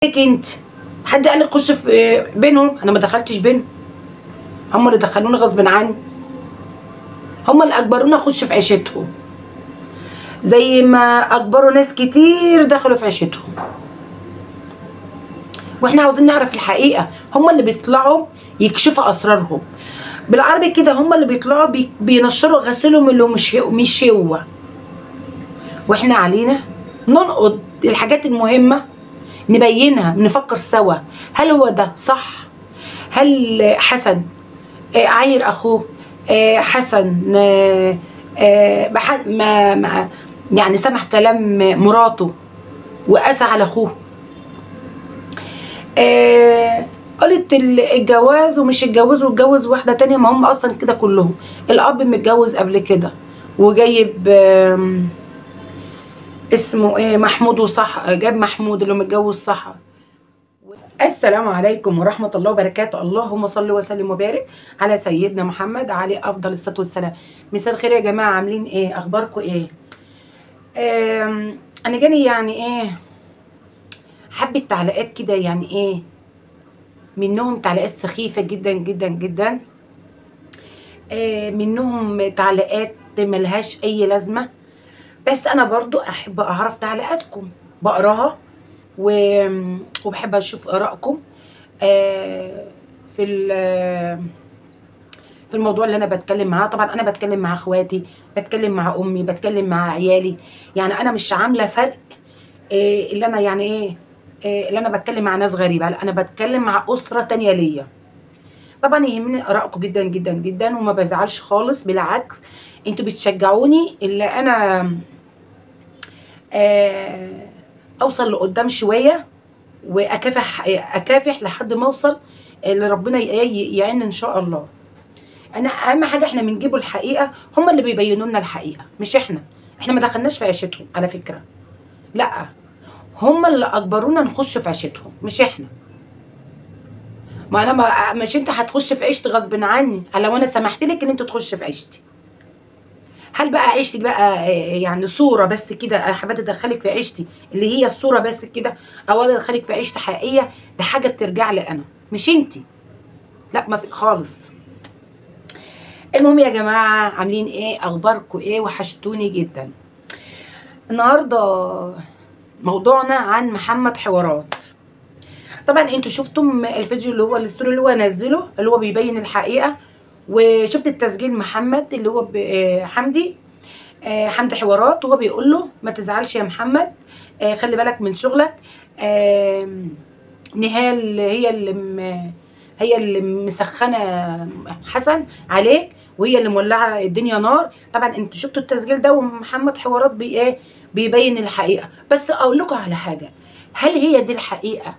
انت حد قال لك خش في بينهم؟ انا ما دخلتش بينهم، هم اللي دخلوني غصب عني، هم اللي اجبرونا اخش في عيشتهم زي ما اجبروا ناس كتير دخلوا في عيشتهم. واحنا عاوزين نعرف الحقيقة، هم اللي بيطلعوا يكشفوا اسرارهم بالعربي كده، هم اللي بيطلعوا بينشروا غسيلهم اللي مش هو. واحنا علينا ننقد الحاجات المهمة، نبينها، نفكر سوا هل هو ده صح؟ هل حسن عاير اخوه؟ حسن ما يعني سمح كلام مراته وقسى على اخوه؟ قالت الجواز ومش اتجوز واتجوز واحدة تانية، ما هم اصلا كده كلهم. الاب متجوز قبل كده وجايب اسمه ايه، محمود، وصح جاب محمود اللي متجوز صح. السلام عليكم ورحمة الله وبركاته، اللهم صل وسلم وبارك على سيدنا محمد عليه افضل الصلاة والسلام. مساء الخير يا جماعة، عاملين ايه؟ اخباركم ايه؟ انا جاني يعني ايه حبه تعليقات كده، يعني ايه منهم تعليقات سخيفة جدا جدا جدا، منهم تعليقات ملهاش اي لازمه، بس انا برضو احب اعرف تعليقاتكم، بقراها وبحب اشوف ارائكم في الموضوع اللي انا بتكلم معاه. طبعا انا بتكلم مع اخواتي، بتكلم مع امي، بتكلم مع عيالي، يعني انا مش عامله فرق اللي انا يعني ايه اللي انا بتكلم مع ناس غريبة، لا انا بتكلم مع اسره تانية ليا. طبعا يهمني ارائكم جدا جدا جدا وما بزعلش خالص، بالعكس انتوا بتشجعوني اللي انا اوصل لقدام شوية واكافح اكافح لحد ما اوصل اللي ربنا يعين ان شاء الله. انا اهم حاجة احنا بنجيبوا الحقيقة، هم اللي بيبينوا لنا الحقيقة مش احنا. احنا ما دخلناش في عيشتهم على فكرة، لا هم اللي اجبرونا نخش في عيشتهم مش احنا. ما انا ما مش انت هتخش في عيشتي غصب عني، لو انا سمحت لك ان انت تخش في عيشتي. هل بقى عيشتك بقى يعني صوره بس كده، انا حابة ادخلك في عيشتي اللي هي الصورة بس كده، او انا ادخلك في عيشتي حقيقية؟ ده حاجة بترجع لي انا مش انت، لا ما في خالص. المهم يا جماعة، عاملين ايه؟ اخباركم ايه؟ وحشتوني جدا. النهارده موضوعنا عن محمد حوارات. طبعا انتوا شفتم الفيديو اللي هو ال story اللي هو نزله اللي هو بيبين الحقيقة، وشفت التسجيل محمد اللي هو حمدي حمدي حوارات، وهو بيقول له ما تزعلش يا محمد، خلي بالك من شغلك، نهال هي اللي مسخنه حسن عليك وهي اللي مولعه الدنيا نار. طبعا انتوا شفتوا التسجيل ده، ومحمد حوارات بي بيبين الحقيقة. بس اقول لكم على حاجة، هل هي دي الحقيقة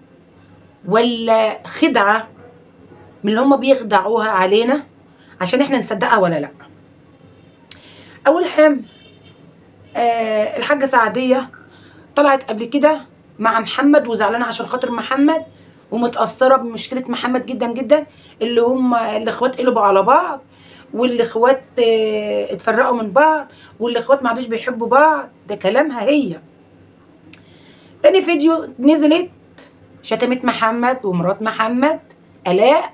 ولا خدعه من اللي هم بيخدعوها علينا عشان احنا نصدقها ولا لا؟ اول حاجة الحاجة سعديه طلعت قبل كده مع محمد وزعلانه عشان خاطر محمد ومتاثره بمشكلة محمد جدا جدا، اللي هم الاخوات قلبوا على بعض، والاخوات اتفرقوا من بعض، والاخوات ما عادوش بيحبوا بعض، ده كلامها هي. تاني فيديو نزلت شتمت محمد ومرات محمد الاء،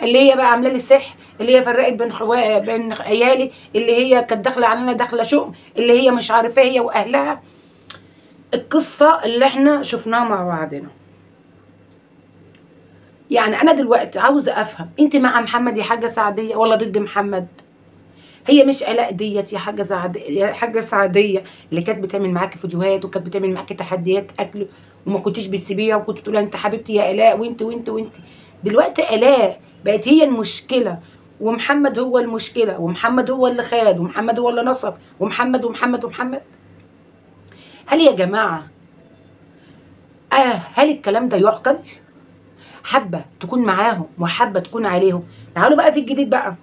اللي هي بقى عامله لي سحر، اللي هي فرقت بين عيالي، اللي هي كانت داخله علينا داخله شؤم، اللي هي مش عارفه هي واهلها. القصة اللي احنا شفناها مع بعضنا. يعني انا دلوقتي عاوزه افهم، انت مع محمد يا حاجة سعديه ولا ضد محمد؟ هي مش الاء ديت يا حاجة سعديه، يا حاجة سعديه اللي كانت بتعمل معاكي فيديوهات وكانت بتعمل معاكي تحديات اكل وما كنتيش بتسيبيها وكنت بتقولي انت حبيبتي يا الاء وانت وانت وانت. دلوقتي الاء بقت هي المشكلة ومحمد هو المشكلة، ومحمد هو اللي خان، ومحمد هو اللي نصب، ومحمد ومحمد ومحمد. هل يا جماعة هل الكلام ده يعقل؟ حابة تكون معاهم وحابة تكون عليهم. تعالوا بقى في الجديد بقى.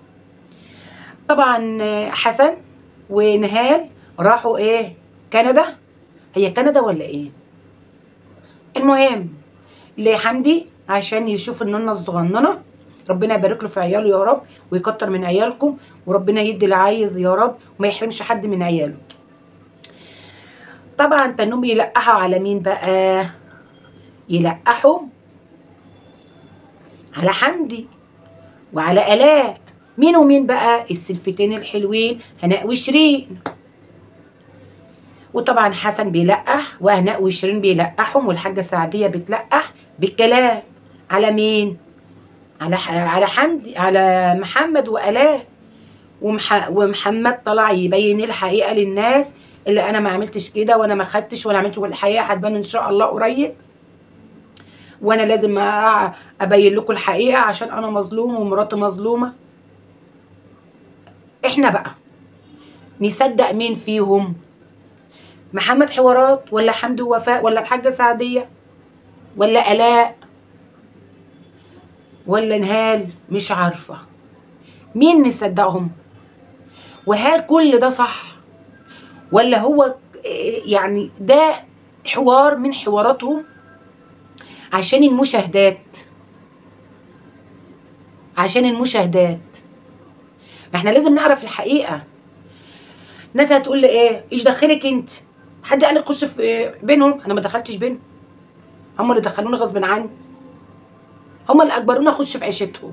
طبعا حسن ونهال راحوا ايه كندا، هي كندا ولا ايه؟ المهم لحمدي عشان يشوف النونه الصغننه، ربنا يبارك له في عياله يا رب ويكتر من عيالكم، وربنا يدي اللي عايز يا رب وما يحرمش حد من عياله. طبعا تنوم يلقحوا على مين بقى؟ يلقحوا على حمدي وعلى آلاء. مين ومين بقى؟ السلفتين الحلوين هناء وشيرين. وطبعا حسن بيلقح وهناء وشيرين بيلقحهم، والحاجة سعديه بتلقح بالكلام على مين؟ على حمدي، على محمد وآلاء. ومحمد طلع يبين الحقيقة للناس، اللي انا ما عملتش كده وانا ما خدتش ولا عملت، والحقيقة هتبان ان شاء الله قريب، وانا لازم ابين لكم الحقيقة عشان انا مظلوم ومراتي مظلومة. احنا بقى نصدق مين فيهم؟ محمد حوارات ولا حمدي ووفاء ولا الحاجة سعديه ولا آلاء ولا نهال؟ مش عارفه مين نصدقهم. وهل كل ده صح ولا هو يعني ده حوار من حواراتهم عشان المشاهدات؟ عشان المشاهدات. ما احنا لازم نعرف الحقيقة. ناس هتقول لي ايه؟ ايش دخلك انت؟ حد قال لك خش في بينهم؟ انا ما دخلتش بينهم، هم اللي دخلوني غصب عني، هم اللي اجبرونا اخش في عيشتهم،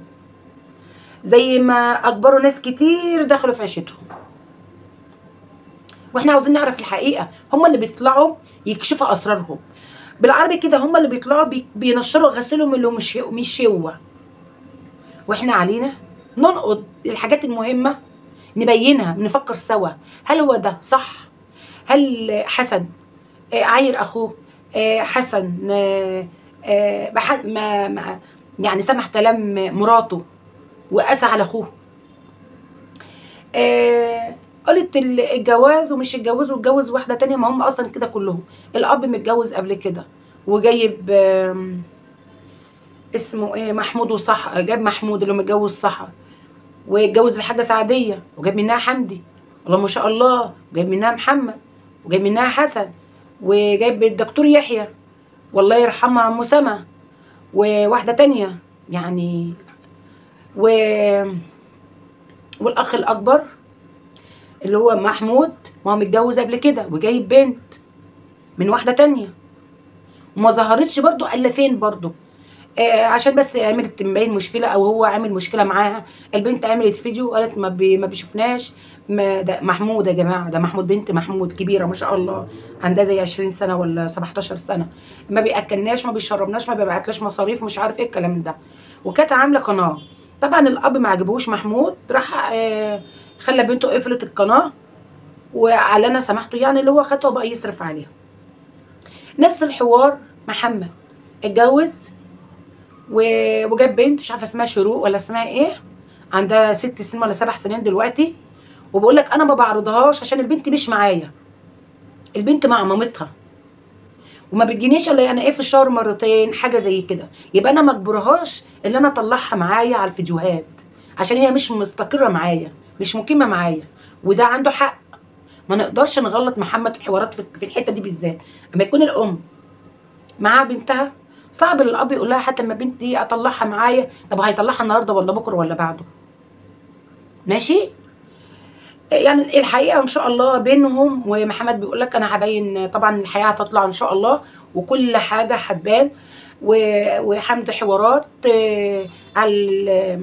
زي ما اجبروا ناس كتير دخلوا في عيشتهم. واحنا عاوزين نعرف الحقيقة. هم اللي بيطلعوا يكشفوا اسرارهم بالعربي كده، هم اللي بيطلعوا بينشروا غسيلهم اللي مش هو. واحنا علينا ننقد الحاجات المهمة، نبينها، نفكر سوا هل هو ده صح؟ هل حسن عاير اخوه؟ حسن ما يعني سمح كلام مراته وقسى على اخوه؟ قالت الجواز ومش الجواز واتجوز واحدة تانية. ما هم اصلا كده كلهم. الاب متجوز قبل كده وجايب اسمه ايه، محمود وصح، جاب محمود اللي متجوز سحر، واتجوز الحاجة سعديه وجاب منها حمدي، الله ما شاء الله، وجايب منها محمد، وجايب منها حسن، وجايب الدكتور يحيى والله يرحمها ام سما، وواحدة تانية يعني، والاخ الاكبر اللي هو محمود ما هو متجوز قبل كده وجايب بنت من واحدة تانية وما ظهرتش برضو الا فين برضو، عشان بس عملت مبين مشكلة او هو عامل مشكلة معاها. البنت عملت فيديو قالت ما بيشوفناش. ما ده محمود يا جماعة، ده محمود، بنت محمود كبيرة ما شاء الله، عندها زي 20 سنة ولا 17 سنة، ما بياكلناش ما بيشربناش ما بيبعتلاش مصاريف مش عارف ايه الكلام ده، وكانت عامله قناة. طبعا الاب ما عجبهوش محمود، راح خلى بنته قفلت القناة وعلنا سمحته يعني اللي هو خدته وبقى يصرف عليها. نفس الحوار محمد اتجوز وجاب بنت مش عارفه اسمها شروق ولا اسمها ايه، عندها 6 سنين ولا 7 سنين دلوقتي، وبقول لك انا ما بعرضهاش عشان البنت مش معايا، البنت مع مامتها وما بتجينيش الا يعني ايه في الشهر مرتين حاجة زي كده، يبقى انا ما اجبرهاش ان انا اطلعها معايا على الفيديوهات عشان هي مش مستقره معايا، مش مقيمة معايا. وده عنده حق، ما نقدرش نغلط محمد في الحوارات في الحتة دي بالذات. اما يكون الام معاها بنتها صعب الاب يقول لها حتى لما بنتي اطلعها معايا، طب هيطلعها النهارده ولا بكره ولا بعده؟ ماشي يعني الحقيقة ان شاء الله بينهم. ومحمد بيقول لك انا هبين، طبعا الحقيقة هتطلع ان شاء الله وكل حاجة هتبان. وحمد حوارات على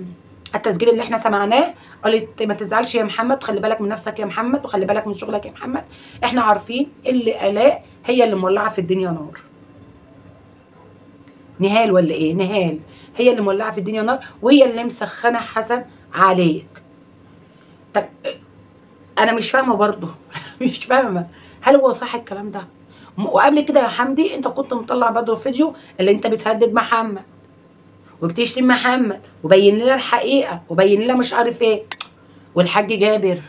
التسجيل اللي احنا سمعناه قالت ما تزعلش يا محمد، خلي بالك من نفسك يا محمد، وخلي بالك من شغلك يا محمد، احنا عارفين اللي الاء هي اللي مولعه في الدنيا نار. نهال ولا ايه؟ نهال هي اللي مولعه في الدنيا نار، وهي اللي مسخنه حسن عليك. طب انا مش فاهمه برضه مش فاهمه هل هو صح الكلام ده؟ وقبل كده يا حمدي انت كنت مطلع برضه فيديو اللي انت بتهدد محمد وبتشتم محمد وبين لنا الحقيقة وبين لنا مش عارف ايه. والحاج جابر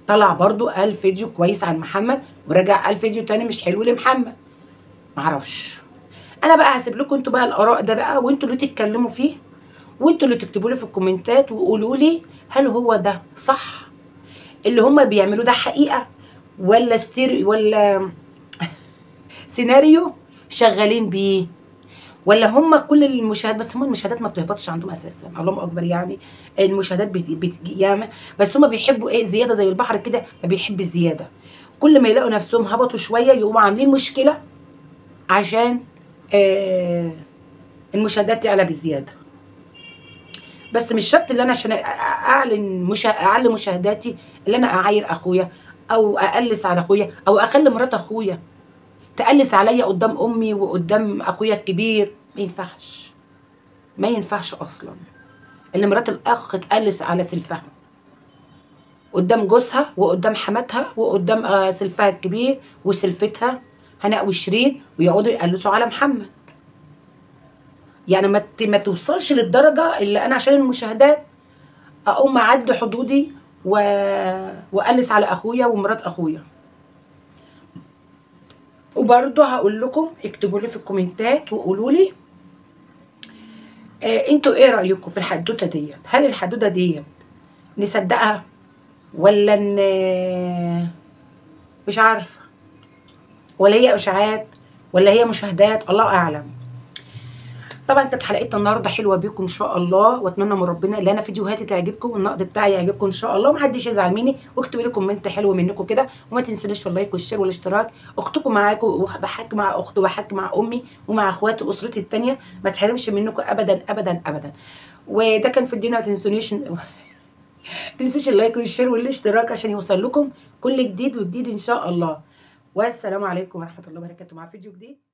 طلع برضه قال فيديو كويس عن محمد، ورجع قال فيديو تاني مش حلو لمحمد. معرفش انا بقى، هسيب لكم انتوا بقى الاراء ده بقى، وانتوا اللي تتكلموا فيه، وانتوا اللي تكتبوا لي في الكومنتات وقولوا لي هل هو ده صح اللي هما بيعملوه ده حقيقة ولا ولا سيناريو شغالين بيه، ولا هما كل المشاهدات؟ بس هما المشاهدات ما بتهبطش عندهم اساسا، اللهم اكبر، يعني المشاهدات ياما، بس هما بيحبوا ايه؟ زيادة زي البحر كده، ما بيحب الزيادة. كل ما يلاقوا نفسهم هبطوا شوية يقوموا عاملين مشكلة عشان المشاهدات تعلى بزيادة. بس مش شرط اللي انا عشان اعلن اعلي مشاهداتي اللي انا اعاير اخويا او اقلس على اخويا او اخلي مرات اخويا تقلس عليا قدام امي وقدام اخويا الكبير. ما ينفعش، ما ينفعش اصلا اللي مرات الاخ تقلس على سلفها قدام جوزها وقدام حماتها وقدام سلفها الكبير وسلفتها هناء وشيرين، ويقعدوا يقلسوا على محمد. يعني ما توصلش للدرجة اللي انا عشان المشاهدات اقوم اعدي حدودي واقلس على اخويا ومرات اخويا. وبرضه هقول لكم اكتبوا لي في الكومنتات وقولوا لي انتوا ايه رايكم في الحدوتة ديت؟ هل الحدوتة ديت نصدقها ولا مش عارفه، ولا هي اشاعات ولا هي مشاهدات؟ الله اعلم. طبعا كانت حلقتنا النهارده حلوة بيكم ان شاء الله، واتمنى من ربنا ان انا فيديوهاتي تعجبكم والنقد بتاعي يعجبكم ان شاء الله، ومحدش يزعل مني، واكتبوا لي comment حلو منكم كده، وما تنسونيش في ال like وال share والاشتراك. اختكم معاكم، وبحكي مع اختي وبحكي مع امي ومع اخواتي واسرتي الثانية، ما تحرمش منكم ابدا ابدا ابدا. وده كان فيديونا، ما تنسونيش تنسوش ال like وال share والاشتراك عشان يوصل لكم كل جديد وجديد ان شاء الله. والسلام عليكم ورحمة الله وبركاته مع فيديو جديد.